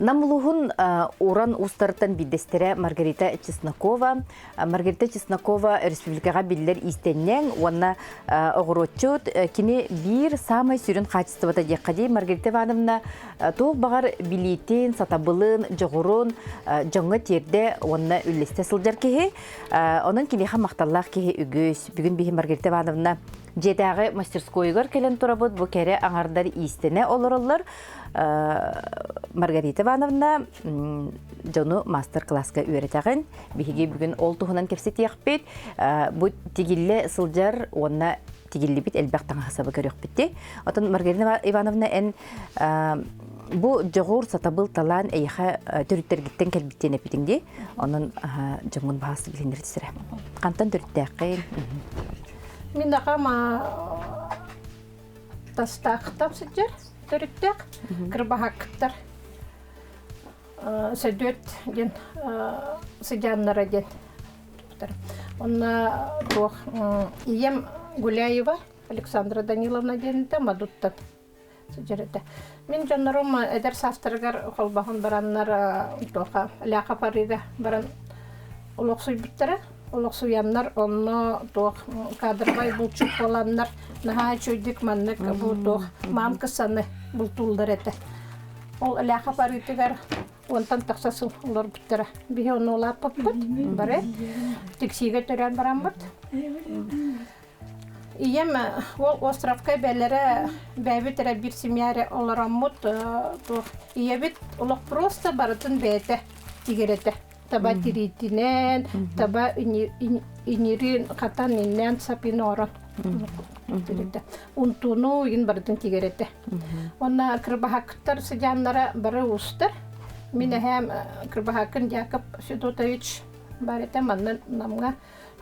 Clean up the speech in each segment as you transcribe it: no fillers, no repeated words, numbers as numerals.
Нам улууһун уран уустарыттан биирдэстэрэ Маргарита Чеснокова. Маргарита Чеснокова республикаҕа биллэр иистэнньэҥ уонна оҕуруотчут. Кини биир саамай сүрүн хаачыстыбата диэххэ дии. Маргарита Ивановна туох баҕар билиитин, сатабылын, дьоҕурун дьоҥҥо тиэрдэ уонна үллэстэ сылдьар киһи. Онон киниэхэ махталлаах киһи үгүс. Бүгүн биһи Маргарита Ивановна дьиэтээҕи мастерскойугар кэлэн турабыт. Бу кэрэ аҥардар иистэнэ олороллор. Маргарита Ивановна дьону мастер-класска үөрэтэҕин. Биһиги бүгүн ол туһунан кэпсэтиэхпит. Бу тигиллэ сылдьар уонна тигиллибит элбэх таҥаһы-сабы көрүөхпүт. Отон Маргарита Ивановна эн бу дьоҕур сатабыл талаан эйиэхэ төрүттэргиттэн кэлбиттиэн эппитиҥ дии. Онон дьоҥҥун баҕас билиннэр түсэрэ. Хантан төрүттээххин? Мин аҕам тастаахтан сылдьар төрүттээх кырбаһаккыттар Сөдүөт диэн сыдьааннара диэн Онно туох ийэм Гуляева Александра Даниловна диэнитэ Мадуттан сылдьар этэ. Мин дьоннорум эдэр саастарыгар холбоһон бараннар туоха Ляха Парыга баран олохсуйбуттара. Олохсуйаннар онно туох кадровай булчут буоланнар наһаа үчүгэйдик маннык бу туох маам кысаны бултууллар этэ. Ол Ляха Парыытыгар уонтан тахса сыл олорбуттара. Биһи ону улааппыппыт бары тиксиигэ төрөөн бараммыт. Ийэм ол островка бэлэрэ бэйэбит эрэ биир семья эрэ олороммут туох ийэбит олох просто барытын бэйэтэ тигэр этэ. Таба тириитинэн, таба иҥирин хатан иннээн сапин оҥорон унтууну ин барытын тигэр этэ. Уонна кырбаһакыттар сыдьааннара бары уустар. Мин эһээм Кырбаһакын Яков Федотович бар этэ манна Намҥа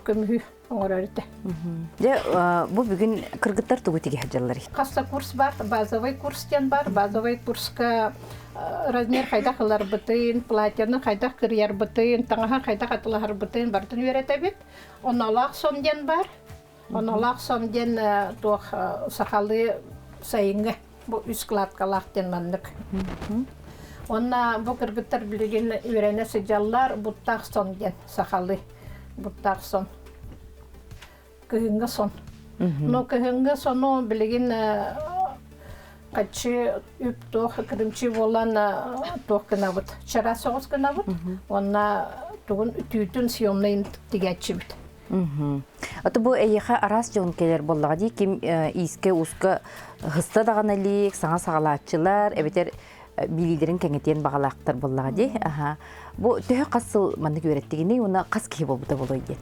көмүһү оҥорор этэ. Дьэ, бу бүгүн кыргыттар тугу тигэ сылдьалларый? Хас курс бар, базовый курс диэн бар. Базовый курска размер хайдах ыларбытын, платьяны хайдах кырыйарбытын, таҥаһы хайдах атылаһарбытын барытын үөрэтэбит. Онолоох сон диэн бар. Онолоох сон диэн туох сахалыы сайыҥҥы бу үс складкалаах диэн маннык. Уонна бу кыргыттар билигин үөрэнэ сылдьаллар буттаах сон диэн сахалыы буттаах сон. Кыһыҥҥы сон. Но кыһыҥҥы сону билигин хаччы үп туох кырымчы буолан туох гынабыт чараас соҕус гынабыт уонна тугун түүтүн съемнайын тигээччибит. Ото бу эйиэхэ араас дьон кэлэр буоллаҕа дии ким иискэ-ууска һыста даҕаны илик, саҥа саҕалааччылар эбэтэр билиилэрин кэҥэтиэн баҕалаахтар буоллаҕа дии. Аха. Бу төһө хас сыл маннык үөрэттигиний уонна хас киһи буолбута буолуой диэн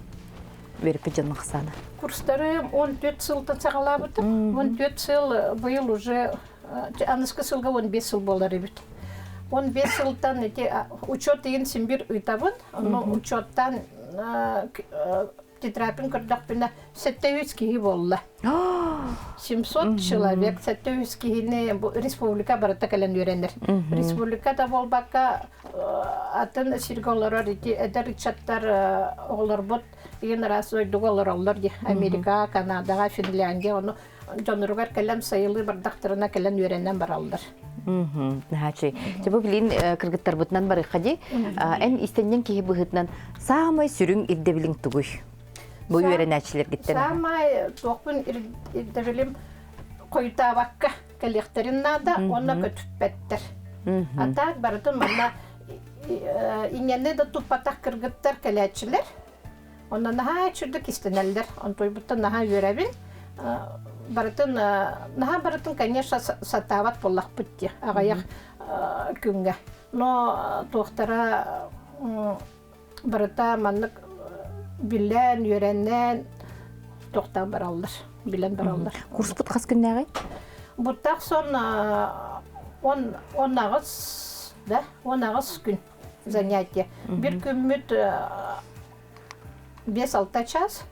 үөрэппит дьонун ахсаана. Курстары 14 сылтан саҕалаабытым. 14 сыл быйыл уже аныскы сылга 15 сыл буолар эбит. 15 сылтан ити учет деген син бир ыытабын. Ону учеттан тетрадын көрдөхпүнэ 700 киһи буолла. 700 человек, 700 киһини бу республика барыта кэлэн үөрэнэр. Республика да буолбакка атын сиргэ олорор ити эдэр ыччаттар оҕолорбут иин араас дойдуга олороллор дии. Америка, Канадаҕа, Финляндия ону дьонноругар кэлэн сайылыы бардахтарына кэлэн үөрэнэн бараллар. Наһаачый. Чэ бу билин кыргыттарбытынан барыахха дии. Эн истэнньэҥ киһи быһыытынан саамай сүрүн ирдэбилиҥ тугуй? Бу үөрэнээччилэргиттэн. Саамай туохпун ирдэбилим хойутаабакка кэлиэхтэрин наада уонна көтүппэттэр. А так барытын манна иҥэнэ да туппатах кыргыттар кэлээччилэр. Онно наһаа үчүгдүк истэнэллэр. Онтуйбуттан наһаа үөрэбин. Барытын наһаа барытын, конечно, сатаабат буоллахпыт дии аҕыйах күҥҥэ. Но туохтара барыта маннык билэн, үөрэнэн тохтоон бараллар, билэн бараллар. Курспут хас күннээҕий? Буттаах сон 18 да, 18 күн занятие. Бир күммүт 5-6 час.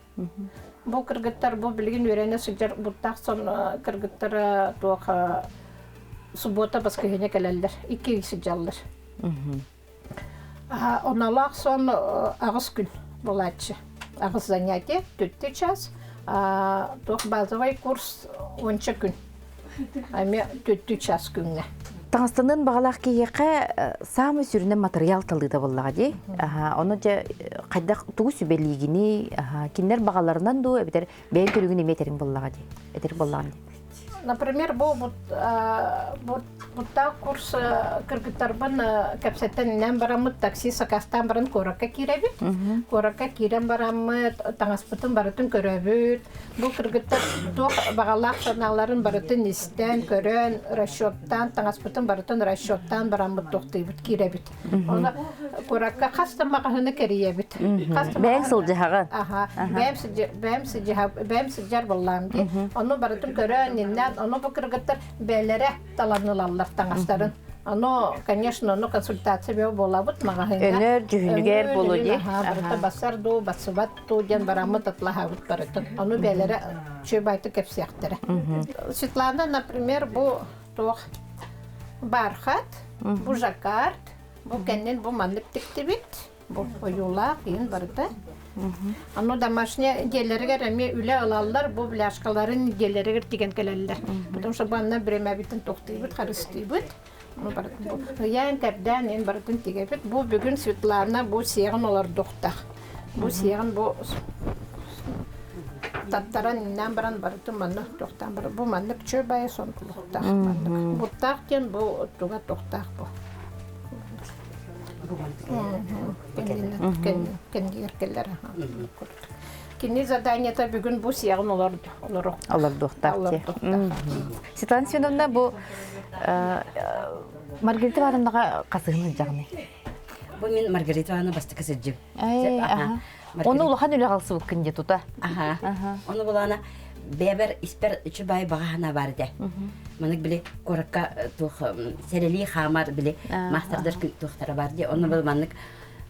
Бу кыргыттар бу билигин үөрэнэ сылдьар буттаах сон кыргыттара туох суббота воскресенье кэлэллэр, икки сылдьаллар. Оналаах сон аҕыс күн буолааччы. Аҕыс занятие, түттү час. Туох базовый курс уонча күн. Эми түттү час күҥҥэ. Таҥастаныан баҕалаах киһиэхэ саамай сүрүнэ матырыйаал талыыта буоллаҕа дии. Ону дьэ хайдах тугу сүбэлиигиний? Кинилэр баҕаларынан дуу эбэтэр бэйэҥ көрүүгүн эмиэ этэриҥ буоллаҕа дии. Этэр буоллаҕын дии. Например, бу буттаах курс кыргыттарбын кэпсэтэн иннэн бараммыт такси сакаастаан баран куоракка киирэбит. Куоракка киирэн бараммыт таҥаспытын барытын көрөбүт. Бу кыргыттар туох баҕалаах санааларын барытын истэн, көрөн, расчеттаан, таҥаспытын барытын расчеттаан бараммыт тохтуйбут киирэбит. Оны куоракка хас да маҕаһыыны кэрийэбит. Хас да Бэйэҥ сылдьыһаҕын. Аха, бэйэм сылдьар, бэйэм сылдьар, бэйэм сылдьар буоллаам дии. Ону барытын көрөн, иннэн, ону бу кыргыттар бэйэлэрэ талан ылаллар таҥастарын. Ону, конечно, ону консультация бөҕө буолабыт маҕаһыыҥҥа. Өнөр, дьүһүнүгэр буолуо дии. Барыта бассар дуу, бассыбат дуу диэн бараммыт атлаһабыт барытын. Ону бэйэлэрэ үчүгэй кэпсиэхтэрэ. Светлана, например, бу туох бархат, бу жаккард, бу кэннин бу маннык тиктибит, бу ойуулаах иин барыта. Ону домашний дьиэлэригэр эмиэ үлэ ылаллар, бу бляшкаларын дьиэлэригэр тигэн кэлэллэр. Потому что банна бириэмэбитин тохтуйбут, харыстыыбыт. Ыйаан кэрдээн ин барытын тигэбит. Бу бүгүн Светлана бу сиэҕин олордуохтаах. Бу сиэҕин бу таттаран иннээн баран барытын манна туохтаан бар бу маннык чөл байа сон кулуохтаах маннык. Буттаах диэн бу туга туохтаах бу. Кэннигэр кэлэр. Кини заданиета бүгүн бу сиэҕин олорду олордуохтаах. Светлана Семеновна бу Маргарита Ивановнаҕа хасыһын сылдьаҕыный? Бу мин Маргарита Ивановна бастакы сылдьым. Оны улахан үлэ халсыбыккын дии тута. Аха. Ону булаана бэбэр испэр үчүбай баҕаһана бар этэ. Манык били куоракка туох сэрэлии хаамар били маастардар туохтара бар дии. Онно был маннык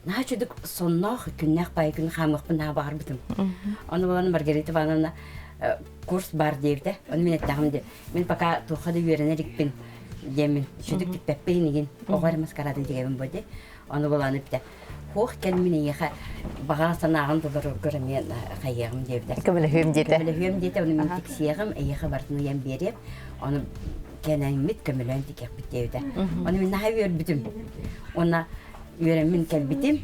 наһаа чудук сонноох күннээх баайы күн хаамыахпын наһаа баҕарбытым. Ону булан Маргарита Ивановна курс бар диэбитэ. Ону мин эттэҕим дии. Мин пока туохха да үөрэнэ иликпин диэммин. Сүдүк типпэппин игин. Оҕо эрэ маскарадын тигэбин бу дии. Ону булан эппитэ. Хуох кэл мин эйиэхэ баҕа санааҕын толороргор эмиэ хайыаҕым диэбитэ. Көмөлөһүөм диэтэ. Көмөлөһүөм диэтэ. Ону мин тиксиэҕим, эйиэхэ барытын ыйан биэриэм. Ону кэнэҥмит көмөлөөн тикиэхпит диэбитэ. Ону мин наһаа үөрбүтүм. Уонна үөрэммин кэлбитим.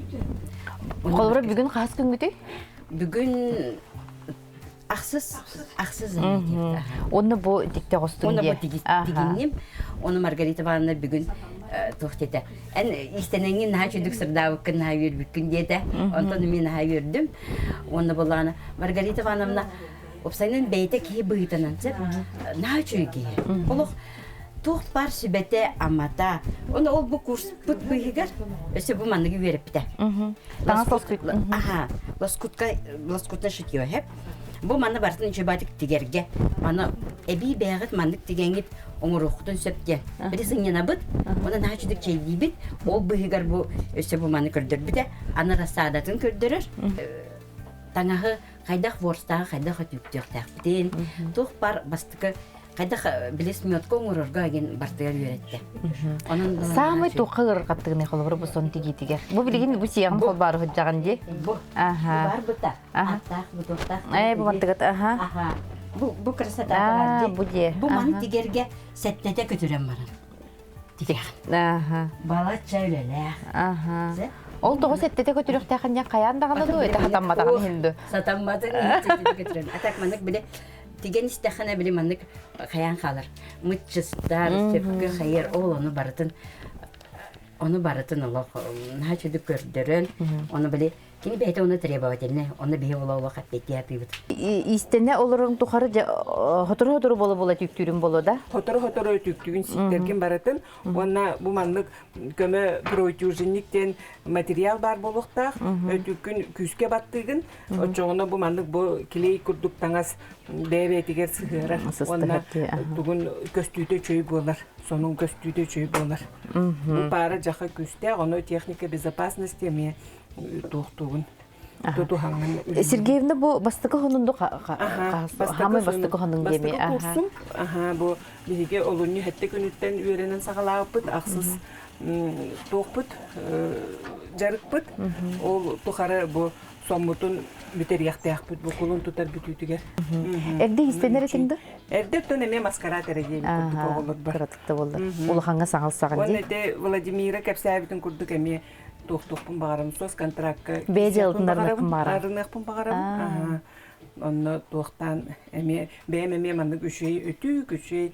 Холобура бүгүн хаһыс күҥҥүтүй? Бүгүн ахсыс ахсыс занятие. Онно бу тикте оҕустуҥ Онно бу тигинним. Ону Маргарита Ивановна бүгүн туох диэтэ. Эн иистэнэҥҥин наһаа үчүгдүк сырдаабыккын наһаа үөрбүккүн диэтэ. Онтон мин наһаа үөрдүм. Уонна булаана Маргарита Ивановна уопсайынан бэйэтэ киһи быһыытынан сөп наһаа үчүгэй киһи. Олох туох баар сүбэтэ, амата. Ону ол бу курспут быыһыгар өссө бу манныгы үөрэппитэ. Таҥас лоскут. Аха, лоскутка лоскутна шитьё хэп. Бу манна барытын үчүбатык тигэргэ. Маны эбии бэйэҕит маннык тигэҥҥит оҥоруоххутун сөп диэн. Били сынньанабыт, онон наһаа үчүгдүк чэйдиибит. Ол быыһыгар бу өссө бу маны көрдөрбүтэ. Аны рассадатын көрдөрөр. Таҥаһы хайдах ворстааҕы хайдах өтүүктүөхтээхпитин, туох бар бастакы хайдах били сметка оҥорорго диэн бартыгар үөрэттэ. Онон саамай туохха ыарырҕаттыгыный холобура бу сон тигиитигэр. Бу билигин бу сиэҕин холбоору сылдьаҕын дии. Бу. Аха. Бу бар быта. Аттаах, бу туохтаах. Ээ бу мантыгыт аха. Аха. Бу бу красота бу дии. Бу маны тигэргэ сэттэтэ көтүрэн баран. Тигэх. Аха. Балачча үлэлээх. Аха. Ол тоҕо сэттэтэ көтүрүөхтээхин диэн хайаан даҕаны дуу, это сатамматаҕын иһин дуу? Сатамматын иһин сэттэтэ көтүрэн. А так маннык били тигэн истэххинэ били маннык хайаан хаалар. Мытчыстар, сөпкө хайар, ол ону барытын ону барытын олох наһаа үчүгдүк көрдөрөн, ону били кини бэйэтэ ону требовательный, ону биһи ола олох эппиэттии сатыыбыт. Иистэнэ олорон тухары хотору-хотору буола-буола түктүүрүн боло да? Хотору-хотору түктүүгүн ситтэргин барытын уонна бу маннык көмө проутюженник диэн материал баар буолуохтаах. Өтүккүн күүскэ баттыыгын, оччоҕуна бу маннык бу клей курдук таҥас бэйэ-бэйэтигэр сыһыарар уонна тугун көстүүтэ үчүгэй буолар, сонун көстүүтэ үчүгэй буолар. Бу паара дьаха күүстээх, ону техника безопасности эмиэ туохтуугун тутуһаҥҥын Сергеевна бу бастакы хонунду хамай бастакы хонун диэми бастакы курсум аха бу биһиги олунньу сэттэ күнүттэн үөрэнэн саҕалаабыппыт ахсыс туохпут дьарыкпыт ол тухары бу. соммутун бүтэриэхтээхпит бу кулун тутар бүтүүтүгэр. Эрдэ иистэнэр этиҥ да? Эрдэ оттон эмиэ маскарад эрэ диэбит курдук оҕолорбор. Кыратык да буоллар. Улахаҥҥа саҥал саҕан Уонна дии. ити Владимира кэпсээбитин курдук эмиэ туохтуохпун баҕарабын сос контракка Бэйэ киирсиэхпин дьыалатын арыныахпын баҕарабын, баҕарабын. арыныахпын баҕарабын. Аһа. Онно туохтаан эмиэ бэйэм эмиэ маннык үчүгэй өтүүк үчүгэй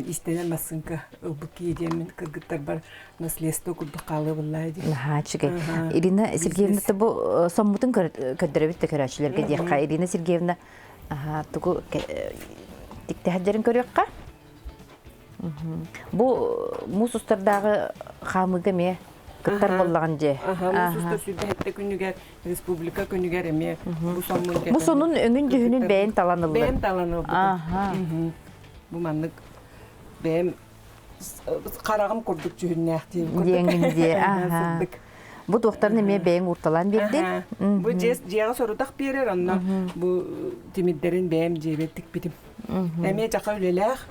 истэнэр массыынка ылбыт киһи диэммин кыргыттарбар наследство курдук хаалыабыллаа дии. Наһаа үчүгэй. Ирина Сергеевна бу соммутун көрдөрөбүт да көрөөччүлэргэ диэххэ. Ирина Сергеевна тугу тиктэһэрдэрин көрүөххэ. Бу муус устардааҕы хаамыыга эмиэ кыттар буоллаҕын дьэ. Муус устар сүүрбэһэттэ күнүгэр республика күнүгэр эмиэ бу сонун Бу сонун өҥүн-дьүһүнүн бэйэн талан ыллын. Бэйэм талан ылбытым. Бу маннык бэйэм хараҕым курдук дьүһүннээх диэн курдук. Диэҥин дии. Сырдык. Бу туохтарын эмиэ бэйэҥ уурталаан биэрдин. Бу дьиэҕэ сорудах биэрэр, онно бу тимирдэрин бэйэм дьиэбэр тикпитим. Эмиэ дьаха үлэлээх.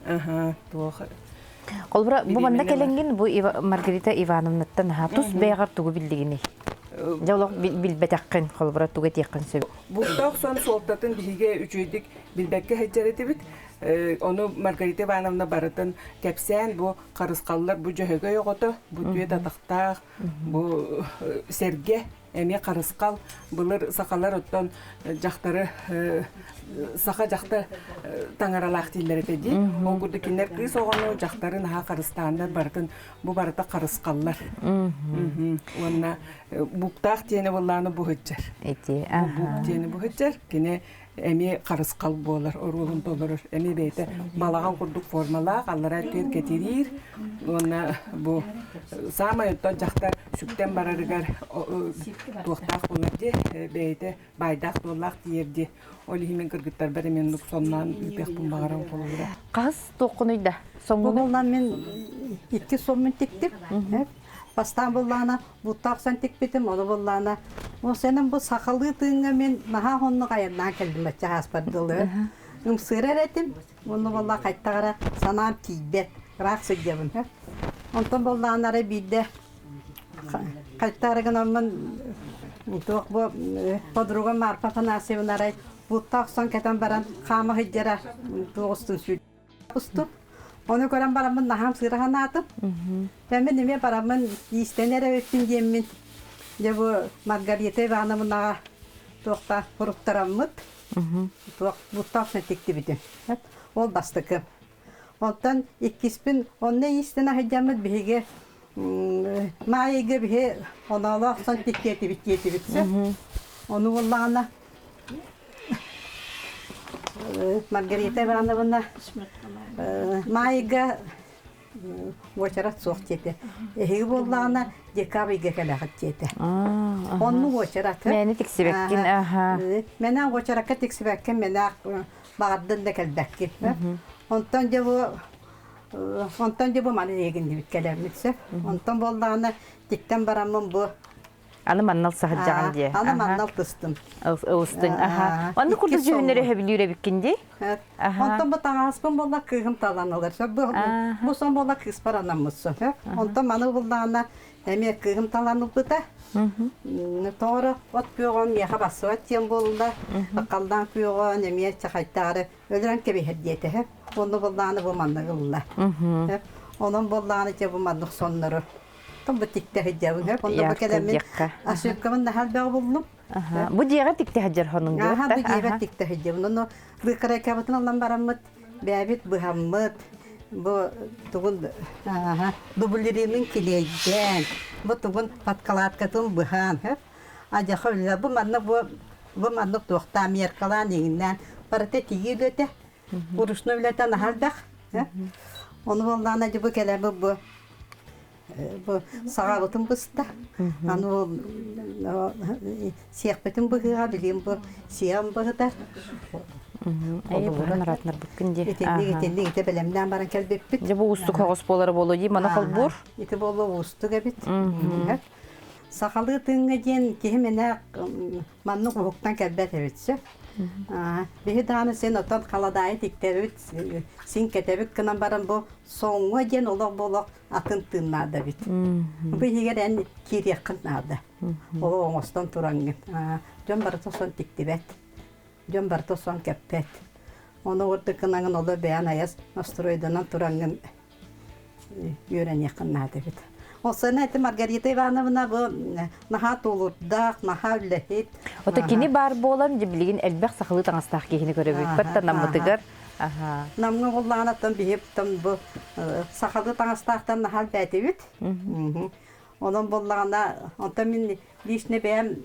Аха, туох Холобура, бу манна кэлэҥҥин бу Маргарита Ивановнаттан аха тус бэйэҕэр тугу биллигиний? Дьэ олох билбэтэххин, холобура, тугу этиэххин сөп? Бултаах сон суолтатын биһиги үчүгэйдик билбэккэ сылдьар этибит. Ону Маргарита Ивановна барытын кэпсээн, бу харысхаллар, бу дьөһөгөй оҕото, бу түөт атахтаах, бу сэргэ эмиэ харысхал. Былыр сахалар оттон дьахтары саха дьахтар таҥаралаах дииллэр этэ дии. Ол курдук кинилэр кыыс оҕону, дьахтары наһаа харыстааннар барытын бу барыта харысхаллар. Уонна буктаах диэни буоллааны буһуччар. Ити, Бук диэни буһуччар. Кини эмиэ харысхал буолар, оруолун толорор. Эмиэ бэйэтэ балаҕан курдук формалаах, аллараа өттүгэр кэтириир. Уонна бу саамай оттон дьахтар сүктэн барарыгар туохтаах буолар дии, бэйэтэ баайдаах-дуоллаах тиийэр дии. Ол иһин мин кыргыттарбар эмиэ оннук сонноон ыытыахпын баҕарам холобура. Хаһыс туоххунуй да? Соҥҥуну? Бу мин икки соммун тиктим. Бастаан буллаана Буттаах сан тикпитим, ону буллаана. Ол сенен бу сахалыы тыыҥҥа мин наһаа хоннук айаннаан кэллим бачча ааспар дылы. Ымсыырар этим, онно буолла хайтаҕара санаам тиийбэт, ыраах сылдьабын. Онтон буоллаҕына арай биирдэ хайтаары гынаммын туох бу подругам Марфа Афанасьевна арай буттаах сон кэтэн баран хаама сылдьара туох устун сүүр Уступ. Ону көрөн бараммын наһаам сыыра санаатым. Мин эмиэ бараммын иистэнэр эбиппин диэммин дьэ бу Маргарита Ивановнаҕа туохта суруттараммыт туох буттаах тиктибитим. Ол бастакы. Онтон иккиспин онно иистэнэ сылдьаммыт биһиги Маайыга биһи оноолоох сон тиккиэтибит диэтибит сөп. Ону буоллаҕына Маргарита Ивановна Маайга уочарат суох диэтэ. Эһиги буоллаҕына декабрьга кэлэҕит диэтэ. Оннук уочарат. Мэни тиксибэккин, аха. Мэнэ уочаракка тиксибэккин, мэнэ баҕардын да кэлбэккин. Онтон дьэ бу онтон дьэ бу маны диэгин кэлэммит сөп. Онтон буоллаҕына тиктэн бараммын бу Аны маннал саһырдьаҕын дии. Аны маннал тыстым. Ылыстыҥ. Аха. Онно курдук дьүһүннэри өһөбүлүүр эбиккин дии. Онтон бу таҥаспын буолла кыыһым талан ылар. Бу сон буолла кыыспар анаммытсон. Онтон маны буллаҕына эмиэ кыыһым талан ылбыта. Тоҕоро от күөҕүн миэхэ бассыбат диэн буолла. Халлаан күөҕүн эмиэ чахайтаары өлөрөн кэбиһэр диэтэ. Онно буоллаҕына бу маннык ылла. Онон буоллаҕына дьэ бу маннык соннору Бу тикте сылдьабын хөп. Онно бу кэлэммин ошибкабын наһаа элбэҕи буллум. Бу дьиэҕэ тикте сылдьар хонуҥ Аха, бу дьиэбэр тикте сылдьабын. Ону быыкарайкабытын ылан бараммыт, бэйэбит быһаммыт, бу тугун дублеринын килиэйдээн, бу тугун подкладкатын быһаан, хөп. Адьаха үлэ бу манна бу бу маннык туохтаан меркалаан иҥиннээн барыта тигии үлэтэ. Урушной үлэтэ наһаа элбэх. Ону буоллаҕына дьэ бу кэлэбит бу бу саҕабытын быста. Аны сиэхпитин быһыыга билигин бу сиэҕим быһытар. Холбуура. дии. Итинник итинник ити бэлэмнээн баран кэлбиппит. Дьэ бу уустук хоҕус буолара буолуо дии маны холбуур. Ити буолуо уустук эбит. Сахалыы тыыҥҥа диэн киһи мэнэ маннык уһуктан кэлбэт эбит сөп. Биһи даҕаны син отон халадаайы тиктэбит, син кэтэбит гынан баран бу соҥҥо диэн олох бу олох атын тыын наада эбит. Бу иһигэр эн киириэххин наада. Олох оҥостон тураҥҥын. Дьон барыта сон тиктибэт. Дьон барыта сон кэппэт. Ону ордук гынаҥын оло бэйэн айас настройданан тураҥҥын үөрэниэххин наада эбит. Ол сана эти Маргарита Ивановна бу наһаа тулуурдаах, наһаа үлэһит. Ото кини баар буолан билигин элбэх сахалыы таҥастаах киһини көрөбүт. Баттан наммытыгар. Намҥа буллаҕынаттан биһиптан бу сахалыы таҥастаахтан наһаа элбээтибит. Онон буллаҕына, онтон мин лично бэйэм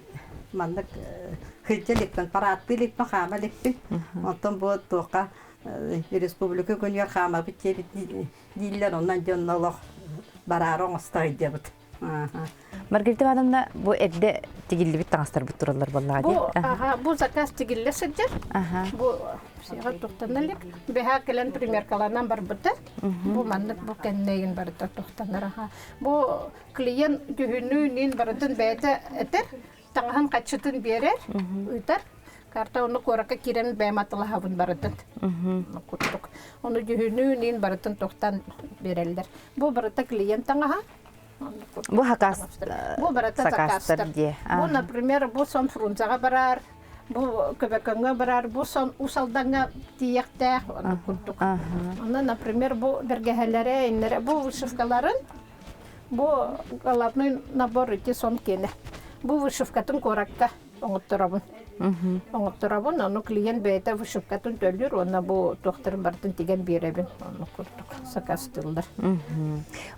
маннык сылдьа иликпин, парааттыы иликпин, хаама иликпин. Онтон бу туохха республика күнүгэр хаамабыт диэбит дииллэр, онон дьонно олох бараары оҥосто сылдьабыт. Маргарита Ивановна, бу эрдэ тигиллибит таҥастарбыт тураллар буоллаҕа дии. Бу, ага, бу заказ тигиллэ сылдьар. Бу сиэҕэ туохтан илик. Бэһээ кэлэн примеркаланан барбыта. Бу маннык бу кэннэйин барыта туохтанар аха. Бу клиент дьүһүнүү барытын бэйэтэ этэр, таҥаһын хаччытын биэрэр, ыытар. Карта ону куоракка киирэн бэйэм атылаһабын барытын. Курдук. Ону дьүһүнүү барытын тохтан биэрэллэр. Бу барыта клиент таҥаһа. Бу хакас Бу барыта сакастар дии. Бу, например, бу сон Фрунзаҕа барар, бу Көбөкөҥҥө барар, бу сон Уус Алдаҥҥа тиийиэхтээх, оннук курдук. Онно, например, бу бэргэһэлэрэ, иннэрэ, бу вышивкаларын Бу головной набор ити сон киэнэ. Бу вышивкатын куоракка оҥотторобун. Оҥотторобун, ону клиент бэйэтэ вышивкатын төлүүр уонна бу туохтарын барытын тигэн биэрэбин. Оннук курдук сакаастыыллар.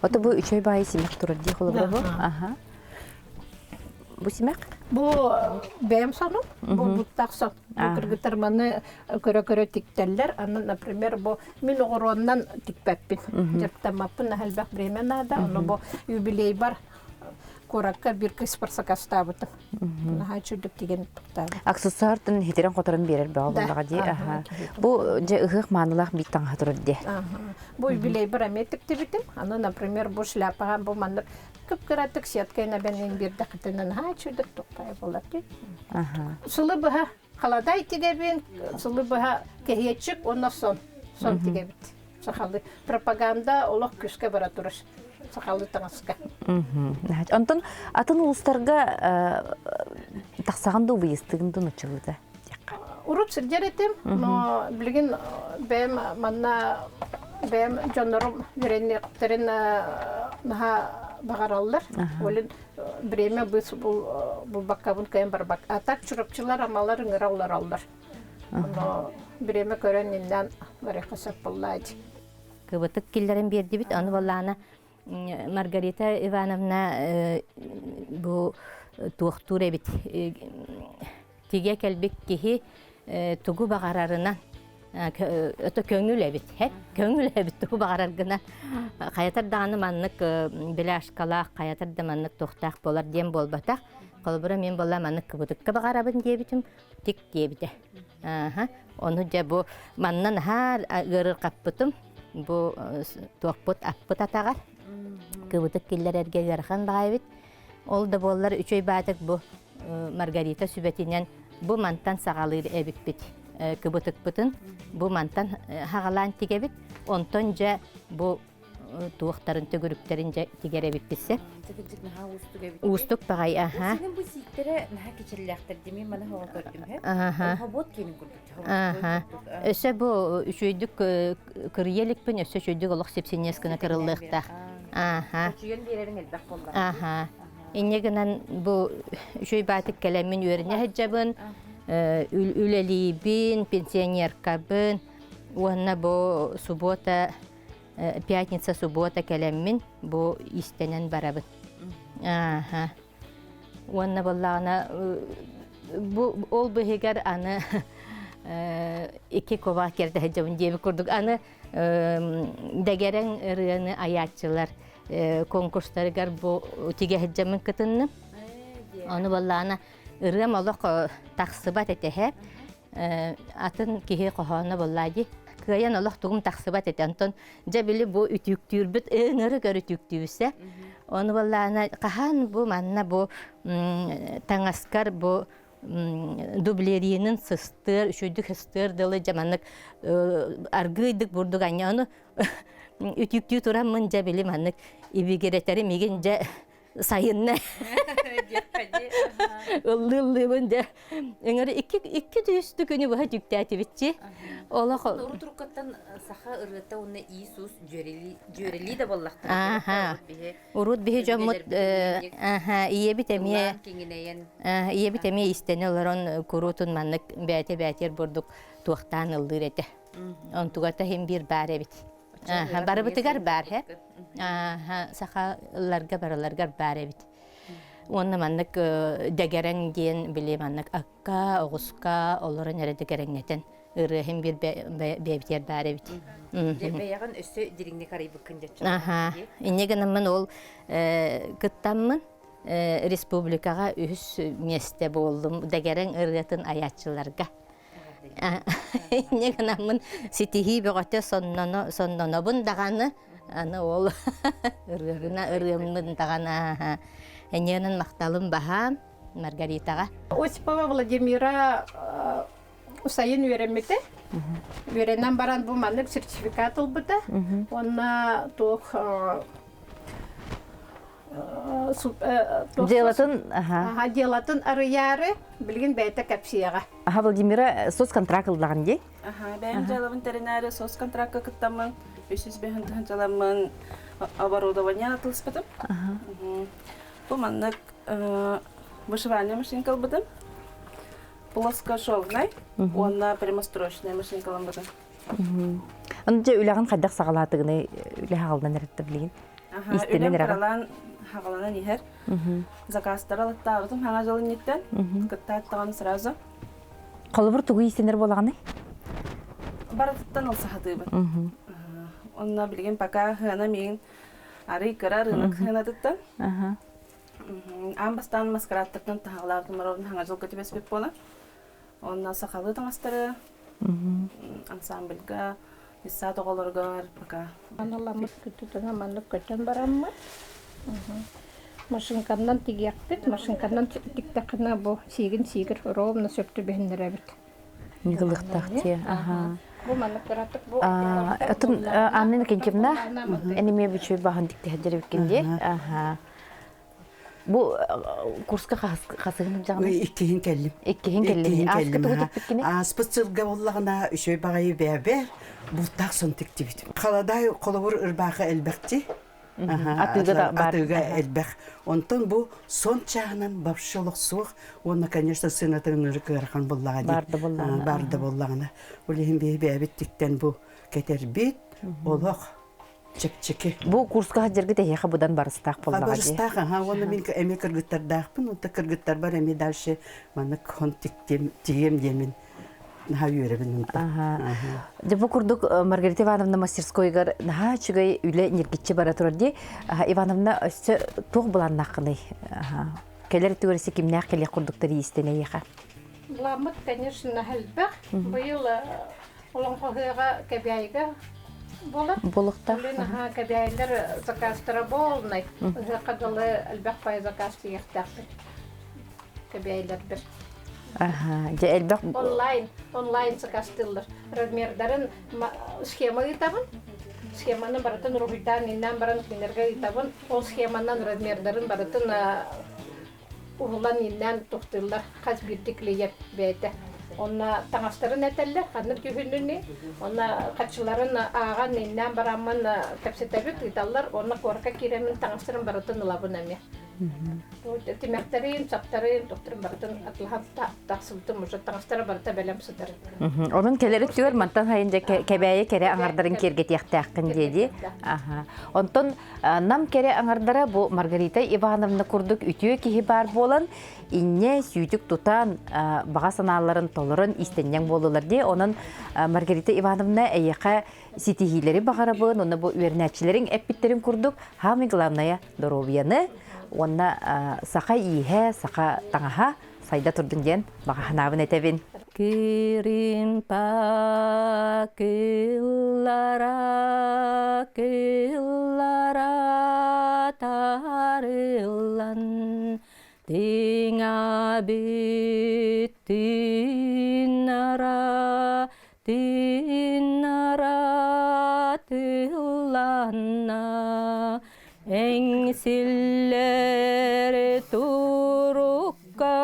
Ото бу үчүгэй баайы симэх турар дии холобура бу. Аха. Бу симэх? Бу бэйэм сонум, бу буттах сон. Бу кыргыттар маны көрө-көрө тиктэллэр. Аны, например, бу мин оҕуруоннан тикпэппин. Дьарыктаммаппын элбэх время надо. Ону бу юбилейбар куоракка бир кыспар сакастаабытым. Наһаа үчүгдүк тигэн туттаабыт. Аксессуартын хитирэн-хоторон биэрэр бөҕө буоллаҕа дии. Бу дьэ ыһыах маанылаах биир таҥаһа турар дии. Бу юбилейбар эмиэ тиктибитим. Аны, например, бу шляпаҕа бу маннык кып-кыратык сеткой набен биэрдэххитинэ наһаа үчүгдүк туппай буолар дии. Сылы быһа халадай тигэбин, сылы быһа кэһиэччик уонна сон. Сон тигэбит. Сахалыы. Пропаганда олох күүскэ бара турар сахалыы таҥаска. Онтон атын улуустарга тахсаҕын дуу, выездтыгын дуу нуччалыыта? Урут сылдьар этим, но билигин бэйэм манна бэйэм дьоннорум үөрэниэхтэрин наһаа баҕараллар. Олин время быс булбаккабын кыайан барбак. А так чурапчылар амалар ыҥыра олороллор. Оно время көрөн иннан барыахха сөп буоллаа дии. Кыбытык киллэрэн биэрдибит. Аны буоллаана Маргарита Ивановна бу туохтуур эбит тигэ кэлбит киһи тугу баҕарарынан өтө көҥүл эбит көҥүл эбит тугу баҕараргына хайатар даҕаны маннык беляшкалаах хайатар да маннык туохтаах буолар диэн буолбатах холобура мин буолла маннык кыбытыкка баҕарабын диэбитим тик диэбитэ ону дьэ бу манна наһаа ыарырҕаппытым бу туохпут аппыт атаҕар кыбытык киллэрэргэ ыарахан баҕайыбыт Ол да буоллар үчүгэй баатык бу Маргарита сүбэтинэн бу мантан саҕалыыр эбиппит кыбытыкпытын бу мантан хаҕалаан тигэбит. Онтон дьэ бу туохтарын төгүрүктэрин дьэ тигэр эбиппит Уустук баҕай аха. Бу сииктэрэ наһаа кичэллээхтэр дими маны хоҕо көрдүм һэ. Хобот киэнин курдук. Аха. Өссө бу үчүгэйдик кырыйа иликпин, өссө үчүгэйдик олох сипсинньэс гына кырыллыахтаах. Аха. Чуйан биэрэрин элбэх буолла. Аха. Инньэ гынан бу үчүгэй баатык кэлэммин үөрэнэ сылдьабын, үлэлиибин, пенсионеркабын уонна бу суббота, пятница, суббота кэлэммин бу иистэнэн барабын. Аха. Уонна буоллаҕына бу ол быһыгар аны икки куба кэрдэ сылдьабын диэбит курдук аны дэгэрэҥ ырыаны айааччылар конкурстарыгар бу тигэ сылдьаммын кытынным. Ону буоллаҕына ырыам олох тахсыбат этэһэ. Атын киһи хоһооно буоллаа дии. Кыайан олох тугум тахсыбат этэ. Онтон дьэ били бу үтүктүүрбүт ыҥыры көр үтүктүүбүсэ. Ону буоллаҕына хаһан бу манна бу таҥаскар бу дублеринин сыстыар, үчүйдүк сыстыар дылы дьэ маннык аргыыйдык бурдук анньа ону үтүктүү тураммын дьэ били маннык ибигирэтэрим мигин дьэ сайынна ыллыы-ыллыыбын дьэ ыҥыры икки икки түстү күнү быһа түктээтибитчи олох Урут-уруккаттан саха ырыата уонна Иисус дьүөрэлии да буоллахтара. Аха. Урут биһи дьоммут ийэбит эмиэ ийэбит эмиэ истэнэ олорон куруутун маннык бээтэ бээтиэр бурдук туохтаан ыллыыр этэ. Онтугата иһин биир баар эбит. Барыбытыгар баар һэ. Сахаларга барыларгар баар эбит. Уонна маннык дэгэрэҥ диэн били маннык акка, оҕуска олорон эрэ дэгэрэҥнэтэн ырыаһын биир бэйэбитигэр баар эбит. Бэйэҕин өссө дириҥник арыйбыккын дьэ. Аха. Инньэ гынаммын ол кыттаммын республикаҕа үһүс миэстэ буоллум дэгэрэҥ ырыатын айааччыларга. Инньэ гынаммын ситиһии бөҕөтө сонноно соннонобун даҕаны аны ол ырыарына ырыаммын даҕаны эньиэнин махталым баһаам Маргаритаҕа. Осипова Владимира сайын үөрэммитэ. Үөрэнэн баран бу маннык сертификат ылбыта. Уонна туох Делатын, аха делатын арыйаары билигин бэйэтэ кэпсиэҕэ. Аха Владимира соцконтракт ыллаҕын дии. Аха, бэйэм дьыалабын тэринээри соцконтракка кыттаммын, 305 тыһыынчаламмын оборудование атылыспытым. Бу маннык вышивальная машинка ылбытым. Плоскошовнай уонна прямострочная машинка ылбытым. Аны дьэ үлэҕин хайдах саҕалаатыгыный үлэ хаҕаланан эрэтте билигин? Үлэм кыралаан хаҕаланан иһэр. Заказтары алыттаабытым хаҥа дьыл инниттэн. Кыттааттаҕым сразу. Холобур тугу иистэнэр буолаҕыный? Барытыттан ылсаһатыыбын. Онно билигин пока хыана миин арый кыра рынок хыанатыттан. Аан бастаан маскарадтартан таһаҕалаабытым ровно хаҥа дьылга түбэспит буолан. Онно сахалыы таҥастары ансамбльга, детсад оҕолоругар пока. Аналаммыт күтүтүнэ маннык көтөн бараммыт. Машинканнан тигиэхпит, машинканнан тиктэххинэ бу сиигин сиигир ровно сөп түбэһиннэрэбит. Ньыгылыктаах дии. Аха. Бу маннык кыратык бу Атын Анна Иннокентьевна энимиэ бүчүй баһын тиктиһэрдэр эбиккин дии. Аха. Бу курска хасыһын дьаҕына? Иккиһин кэллим. Иккиһин кэллим. Ааспыт тугу тикпиккиний? Ааспыт сылга буоллаҕына үчүгэй баҕайы бэйэбэр бултаах сон тиктибит. Халадаай холобур ырбаахы элбэхти. Атыыга да бар. Атыыга элбэх. Онтон бу сон чааһынан вообще олох суох. Уонна, конечно, сыанатын ырык ыарахан буллаҕа дии. Барда буллаҕына. Барда буллаҕына. Ол иһин биһи бэйэбит тиктэн бу кэтэрбит олох чэпчэки. Бу курска сылдьаргыт эһиэхэ быдан барыстаах буоллаҕа дии. Барыстаах, аха, уонна мин эмиэ кыргыттардаахпын, онто кыргыттарбар эмиэ дальше маннык хон тиктиэм, тигиэм диэмин наһаа үөрэбин онто. Дьэ бу курдук Маргарита Ивановна мастерскойгар наһаа үчүгэй үлэ ньиргиччи бара турар дии. Ивановна өссө туох былааннааххыный? Кэлэр түгэрси кимнээх кэлиэх курдуктар иистэн эйиэхэ? Былааммыт, конечно, элбэх. Быйыл Олоҥхоһыаҕа Кэбээйигэ буолар. Буолуохтаах. Блин, аһаа, Кэбээйилэр заказтара полный. Ыһыахха дылы элбэх пай заказ тиийиэхтээхпит. Кэбээйилэрбэр. Аха, дьэ элбэх Онлайн, онлайн заказтыыллар. Размердарын схема ыытабын. Схеманы барытын уруһуйдаан иннээн баран кинилэргэ ыытабын. Ол схеманан размердарын барытын уһулан ииннээн тохтууллар хас биирдии клиент бэйэтэ. Онно таҥастарын этэллэр, ханнык дьүһүнүнүй, онно хаччыларын ааҕан ииннээн бараммын кэпсэтэбит, ыыталлар, уонна куоракка киирэммин таҥастарын барытын ылабын эмиэ. Тимэхтэрин, саптарын, тохторун барытын атылаһан тахсыбытым уже таҥастара барыта бэлэм сытар. Онон кэлэр өттүгэр мантан хайын дьэ кэбээйи кэрэ аҥардарын киэргэтиэхтээххин диэди. Аха. Онтон Нам кэрэ аҥардара бу Маргарита Ивановна курдук үтүө киһи баар буолан, инньэ сүүтүк тутан, баҕа санааларын толорон иистэнньэҥ буоллулар дии. Онон Маргарита Ивановна эйиэхэ ситиһиилэри баҕарабын, уонна бу үөрэнээччилэриҥ эппиттэрин курдук, самое главное доруобуйаны уонна саха ииһэ, саха таҥаһа сайда турдун диэн баҕа санаабын этэбин. Киримпа кыллара кыллара тарыллан тиҥабит. Тыыннара, тыыннара тылланна, эҥсиллэр турукка,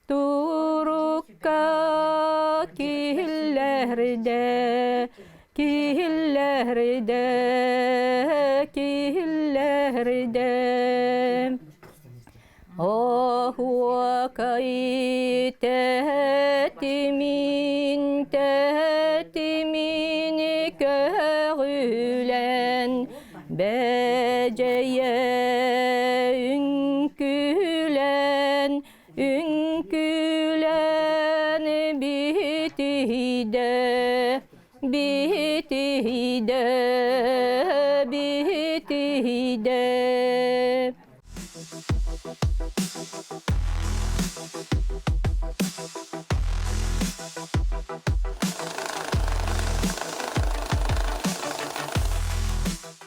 турукка киллэрдэ, киллэрдэ, киллэрдэ. Оһуокай тэтимин, тэтимин көҕүлэн, бэдьэйэ үҥкүүлэн, үҥкүүлэн битийдэ, битийдэ, битийдэ.